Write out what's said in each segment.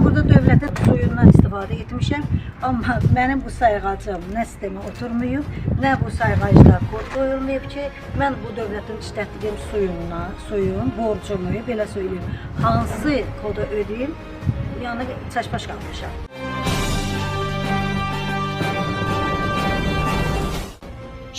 Mən burada dövlətin suyundan istifadə etmişəm, amma mənim bu sayğacım nə sistemə oturmayıb, nə bu sayğacda kod qoyulmayıb ki, mən bu dövlətin işlətdiyim suyundan, suyun borcumu belə söyləyim, hansı koda ödəyim, yəni çaşbaş qalmışam.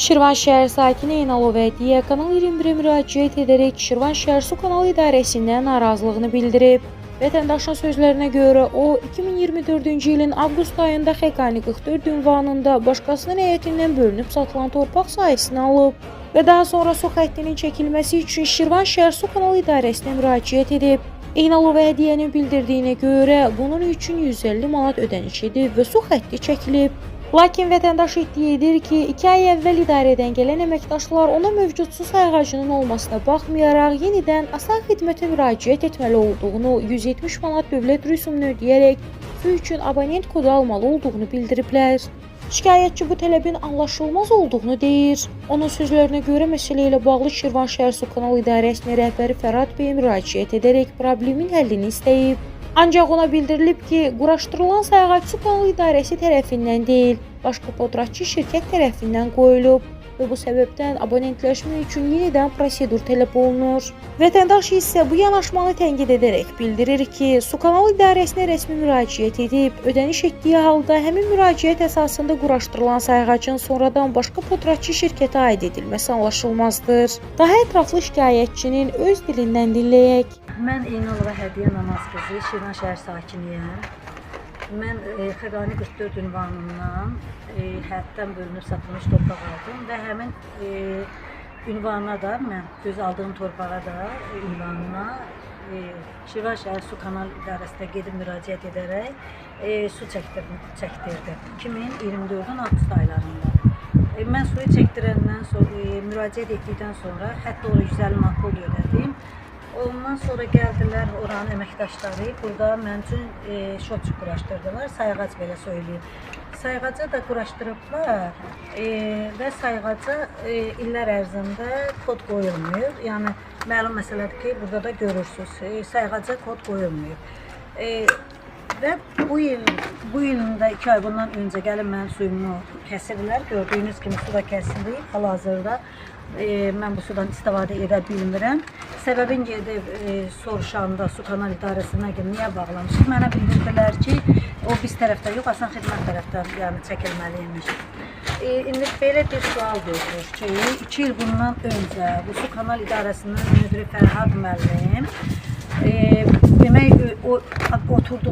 Şirvan şəhər sakini Eynalova Hədiyyə Kanal 21-ə müraciət edərək Şirvan şəhər Su Kanalı İdarəsindən narazılığını bildirib. Vətəndaşın sözlərinə görə o 2024-cü ilin avqust ayında Xəqani 44 ünvanında başqasının həyətindən bölünüb satılan torpaq sahəsini alıb və daha sonra su xəttinin çəkilməsi üçün Şirvan şəhər Su Kanalı İdarəsinə müraciət edib. Eynalova Hədiyyənin bildirdiyinə görə bunun üçün 150 manat ödəniş edib və su xətti çəkilib. Lakin vətəndaş iddia edir ki, 2 ay əvvəl idarədən gələn əməkdaşlar ona mövcud su sayğacının olmasına baxmayaraq yenidən asan xidmətə müraciət etməli olduğunu, 170 manat dövlət rüsumunu ödəyərək su üçün abonent kodu almalı olduğunu bildiriblər. Şikayətçi bu tələbin anlaşılmaz olduğunu deyir. Onun sözlərinə görə məsələ ilə bağlı Şirvan şəhər Su Kanal İdarəsinin rəhbəri Fərhad bəyə müraciət edərək problemin həllini istəyib. Ancaq ona bildirilib ki, quraşdırılan sayğac Su Kanalı İdarəsi tərəfindən deyil, başqa podratçı şirkət tərəfindən qoyulub və bu səbəbdən abonentləşmə üçün yenidən prosedur tələb olunur. Vətəndaş isə bu yanaşmanı tənqid edərək bildirir ki, Su Kanalı İdarəsinə rəsmi müraciət edib, ödəniş etdiyi halda həmin müraciət əsasında quraşdırılan sayğacın sonradan başqa podratçı şirkətə aid edilməsi anlaşılmazdır. Daha ətraflı şikayətçinin öz dilindən dinləyək. Mən Eynalova Hədiyyə Namaz qızı, Şirvan şəhər sakiniyəm. Mən Xəqani 44 ünvanından həddən bölünüb satılmış torpaq aldım və həmin ünvana da mən öz aldığım torpağa da ünvanına Şirvan şəhər Su Kanal İdarəsinə gedib müraciət edərək su çəkdirdim. 2024-ün avqust aylarında. Mən suyu çəkdirəndən sonra, müraciət etdikdən sonra hətta ora 150 manat pul ödədim. Ondan sonra gəldilər oranın əməkdaşları, burada mənim üçün şotçuk quraşdırdılar, sayğac belə söyləyim. Sayğaca da quraşdırıblar və sayğaca illər ərzində kod qoyulmuyor. Yəni məlum məsələdir ki, burada da görürsünüz, sayğaca kod qoyulmuyor. Və bu ilin də 2 ay bundan öncə gəlib mənim suyumu kəsiblər. Gördüyünüz kimi su da kəsilib hal-hazırda. Mən bu sudan istifadə edə bilmirəm. Səbəbin gedib soruşanda Su Kanal İdarəsinə ki, niyə bağlamışıq? Mənə bildirdilər ki, o biz tərəfdə yox, asan xidmət tərəfdən yəni çəkilməliymiş. İndi belə bir sual doğurur ki, 2 il bundan öncə bu Su Kanal İdarəsinin müdiri Fərhad müəllim demək o oturduğu